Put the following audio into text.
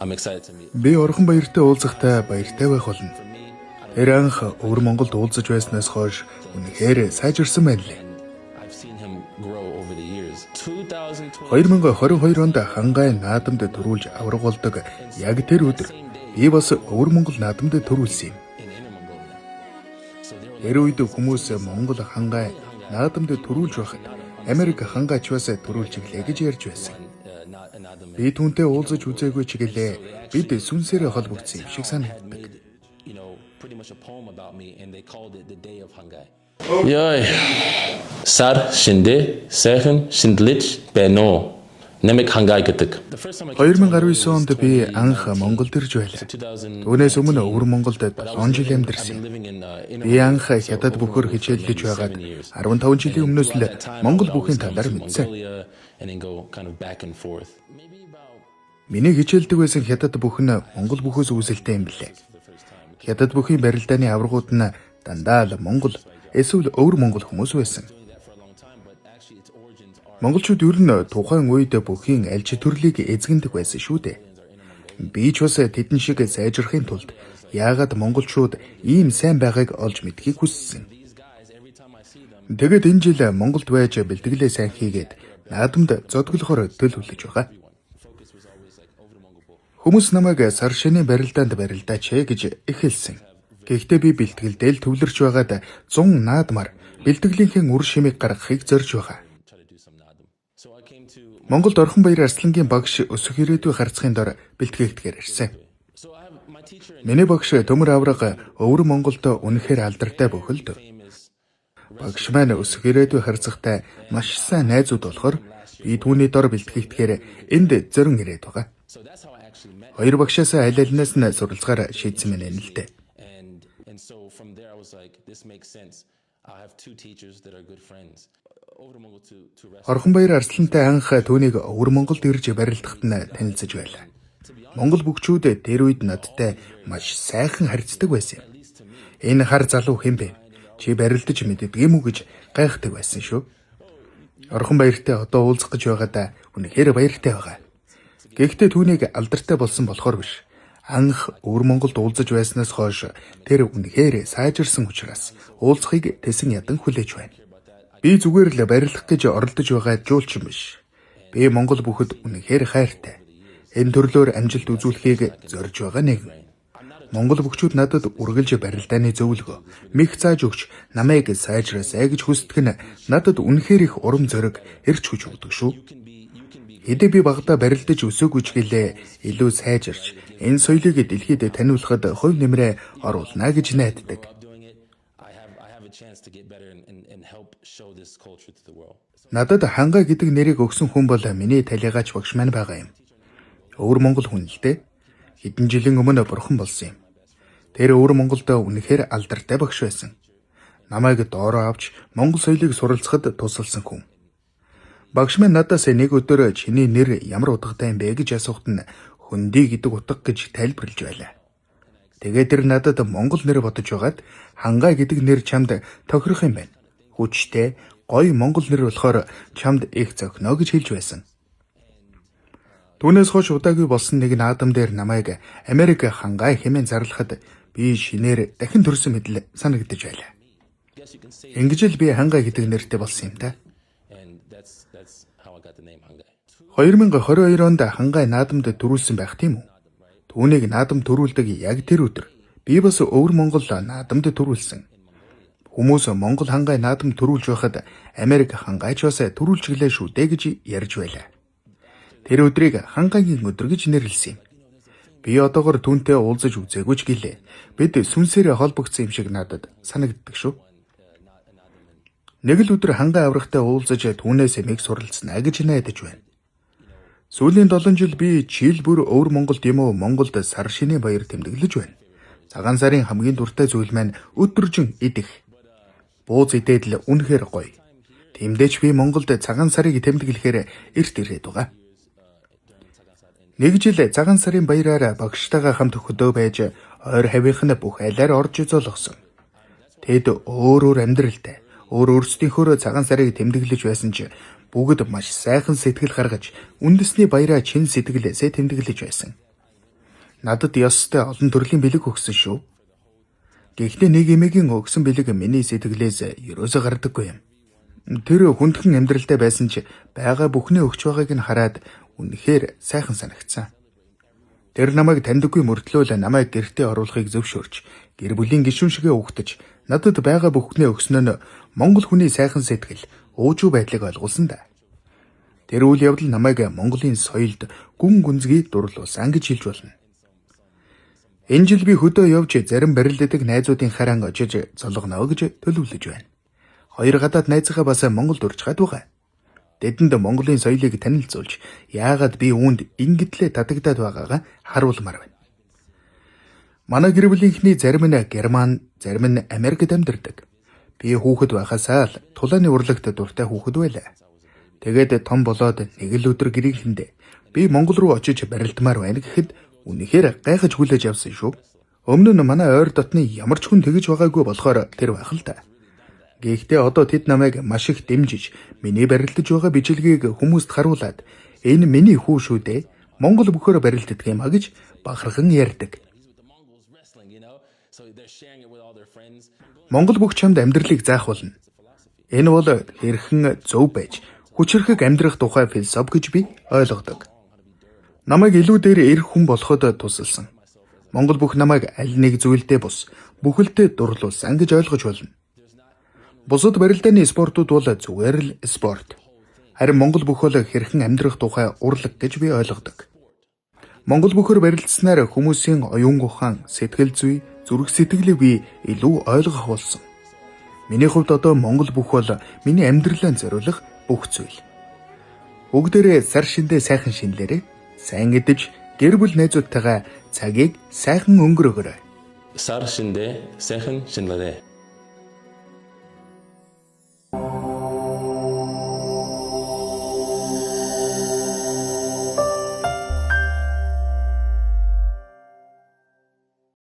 I'm excited to meet. Би Орхон Баяртай уулзахдаа баяртай байх болно. Тэр анх өвөр Монголд уулзаж байснаас хойш үнэхээр сайжирсан байна лээ. I've seen him grow over the years. 2020 2022 онд Хангай наадамд төрүүлж авраг болдог яг тэр өдөр би бас өвөр Монгол наадамд төрүүлсэн юм. in Inner Mongolia. So there were Тэр үед хүмүүс Монгол Хангай наадамд төрүүлж байхад Америк Хангайч бас төрүүлж иглээ гэж ярьж байсан. Not another Би түүнтэй уулзаж үзээгүй ч гэлээ бид сүнсээрээ холбогдсон юм шиг санагддаг. made, pretty much a poem about me, and they called it the Day of Hangai. Йой. Сар шиндэ сайхан шиндлэж байна уу? Намайг Хангай гэдэг. 2019 онд би анх Монголд ирж байлаа. Түүнээс өмнө өвөр Монголд 7 жил амьдарсан юм. Би анх хятад бөхөр хичээллэж байгаад 15 жилийн өмнөөс л Монгол бүхийн талаар мэдсэн. And then go kind of back and forth. Миний хичээлдэг байсан хятад бүх нь Монгол бүхөөс үүсэлтэй юм билээ. Хятад бүхийн барилдааны аваргууд нь дандаа л Монгол эсвэл өвөр Монгол хүмүүс байсан. Монголчууд ер нь тухайн үед бүхийн аль ч төрлийг эзэгндэг байсан шүү дээ. Би ч бас тэдэн шиг сайжрахын тулд яагаад монголчууд ийм сайн байгааг олж мэдэхийг хүссэн. Тэгээд энэ жил Монголд байж бэлтгэлээ сайн хийгээд наадамд зодоглохоор төлөвлөж байгаа. Хүмүүс намайг сар шинийн барилдаанд барилдаач ээ гэж эхэлсэн. Гэхдээ би бэлтгэлдээ л төвлөрч байгаад 100 наадмаар бэлтгэлийнхээ үр шимийг гаргахыг зорж байгаа. Монголд Орхон Баяр Арслангийн багш өсөх ирээдүй харцахын дор бэлтгэгдгээр ирсэн. Миний багш Төмөр авраг өвөр Монголд үнэхээр алдартай бохолд. Багш маань өсөх ирээдүй харцахтай маш сайн найзууд болохоор би түүний дор бэлтгэгдэхээр энд зорин ирээд байгаа. Хоёр багшаасаа аль алинаас нь суралцгаар шийдсэн мэн л дээ. And so from there I was like, this makes sense. I have two teachers that are good friends. Over Mongol to rest. Орхон Баяр Арслантай анх түүнийг өвөр Монголд ирж барилдахад нь танилцаж байлаа. Монгол бөхчүүд тэр үед надтай маш сайхан харьцдаг байсан юм. Энэ хар залуу хэн бэ? Чи барилдаж мэддэг юм уу гэж гайхдаг байсан шүү. Орхон Баяртай одоо уулзах гэж байгаадаа үнэхээр баяртай байгаа. Гэхдээ түүнийг алдартай болсон болохоор биш. Анх өвөр Монголд уулзаж байснаас хойш тэр үнэхээр сайжирсан учраас уулзахыг тэсэн ядан хүлээж байна. Би зүгээр л барилдах гэж оролдож байгаа жуулчин биш. Би Монгол бүхэд үнэхээр хайртай. Энэ төрлөөр амжилт үзүүлэхийг зорж байгаа нэгэн. Монгол бөхчүүд надад үргэлж барилдааны зөвлөгөө, мэх зааж өгч намайг сайжраасай гэж хүсдэг нь надад үнэхээр их урам зориг, эрч хүч өгдөг шүү. Хэдий би багадаа барилдаж өсөөгүй ч гэлээ илүү сайжирч энэ соёлыг дэлхийд таниулахад хувь нэмрээ оруулна гэж найддаг. Doing it, I have a chance to get better and help show this culture to the world. Надад Хангай гэдэг нэрийг өгсөн хүн бол миний талигаач багш маань байгаа юм. Өвөр Монгол хүн л дээ. Хэдэн жилийн өмнө бурхан болсон юм. Тэр өвөр Монголд үнэхээр алдартай багш байсан. Намайг доороо авч Монгол соёлыг суралцахад тусалсан хүн. Багш маань надаас нэг өдөр чиний нэр ямар утгатай юм бэ гэж асуухад нь хөндий гэдэг утга гэж тайлбарлаж байлаа. Тэгээд тэр надад монгол нэр бодож байгаад Хангай гэдэг нэр чамд тохирох юм байна. Хүчтэй, гоё монгол нэр болохоор чамд их зохино гэж хэлж байсан. Түүнээс хойш удаагүй болсон нэг наадам дээр намайг Америк Хангай хэмээн зарлахад би шинээр дахин төрсөн мэт л санагдаж байлаа. Ингэж л би Хангай гэдэг нэртэй болсон юм та. And that's how I got the name Hangai. 2022 онд Хангай наадамд төрүүлсэн байх тийм үү? Түүнийг наадам төрүүлдэг яг тэр өдөр би бас өвөр Монгол наадамд төрүүлсэн. Хүмүүс Монгол Хангай наадам төрүүлж байхад Америк Хангайч бас төрүүлж гэлээ шүү дээ гэж ярьж байлаа. Тэр өдрийг Хангайгийн өдөр гэж нэрлэсэн юм. Би одоогор түүнтэй уулзаж үзээгүй ч гэлээ. Бид сүнсээрээ холбогдсон юм шиг надад санагддаг шүү. Нэг л өдөр Хангай аврагтай уулзаж түүнээс мэг суралцсанаа гэж найдаж байна. Сүүлийн 7 жил би жил бүр өвөр Монголд юм уу Монголд сар шинийн баяр тэмдэглэж байна. Цагаан сарын хамгийн дуртай зүйл маань өдөржин идэх. Бууз идээд л үнэхээр гоё. Тиймдээ ч би Монголд цагаан сарыг тэмдэглэхээр эрт ирээд байгаа. Нэг жил цагаан сарын баяраар багштайгаа хамт хөдөө байж ойр хавийнх нь бүх айлаар орж золгосон. Тэд өөр өөр амьдралтай, өөр өөрсдийнхөөрөө цагаан сарыг тэмдэглэж байсан ч бүгд маш сайхан сэтгэл гаргаж үндэсний баяраа чин сэтгэлээсээ тэмдэглэж байсан. Надад ёстой олон төрлийн бэлэг өгсөн шүү. Гэхдээ нэг эмээгийн өгсөн бэлэг миний сэтгэлээс ерөөсөө гардаггүй юм. Тэр хүндхэн амьдралтай байсан ч байгаа бүхний өгч байгааг нь хараад үнэхээр сайхан санагдсан. Тэр намайг таньдаггүй мөртлөө л намайг гэртээ оруулахыг зөвшөөрч, гэр бүлийн гишүүн шигээ угтаж, надад байгаа бүхнээ өгснө нь Монгол хүний сайхан сэтгэл, уужуу байдлыг ойлгуулсан да. Тэр үйл явдал намайг Монголын соёлд гүн гүнзгий дурлуулсан гэж хэлж болно. Энэ жил би хөдөө явж зарим барилдадаг найзуудын хараан очиж золгоно гэж төлөвлөж байна. Хоёр гадаад найзынхаа бас Монголд урьж гад байгаа. Тэдэнд Монголын соёлыг танилцуулж, яагаад би үүнд ингэтлээ татагдаад байгаагаа харуулмаар байна. Манай гэр бүлийнхний зарим нь Герман, зарим нь Америкт амьдардаг. Би хүүхэд байхасаа л тулааны урлагт дуртай хүүхэд байлаа. Тэгээд том болоод нэг л өдөр гэрийнхэндээ би Монгол руу очиж барилдмаар байна гэхэд үнэхээр гайхаж хүлээж авсан шүү. Өмнө нь манай ойр дотны ямар ч хүн тэгэж байгаагүй болохоор тэр байх л да. Гэхдээ одоо тэд намайг маш их дэмжиж, миний барилдаж байгаа бичлэгийг хүмүүст харуулад энэ миний хүү шүү дээ. Монгол бөхөөр барилддаг юм а гэж бахархан ярьдаг. Монгол бүх чамд амьдралыг заах болно. Энэ бол хэрхэн зөв байж, хүчирхэг амьдрах тухай философи гэж би ойлгодог. Намайг илүү дээр эрх хүн болоход тусалсан. Монгол бүх намайг аль нэг зүйлдээ бус, бүхэлдээ дурлуулсан гэж ойлгож болно. Бусад барилдааны спортууд бол зүгээр л спорт. Харин Монгол бүх бол хэрхэн амьдрах тухай урлаг гэж би ойлгодог. Монгол бөхөр барилдсанаар хүмүүсийн оюун ухаан, сэтгэл зүй, зүрх сэтгэлийг би илүү ойлгох болсон. Миний хувьд одоо Монгол бүх бол миний амьдралаа зориулах бүх зүйл. Бүгдээрээ сар шиндээ сайхан шинэлээрээ сайн идэж гэр бүл найзуудтайгаа цагийг сайхан өнгөрөөгөөрэй. Сар шиндээ сайхан шинэлээрэй.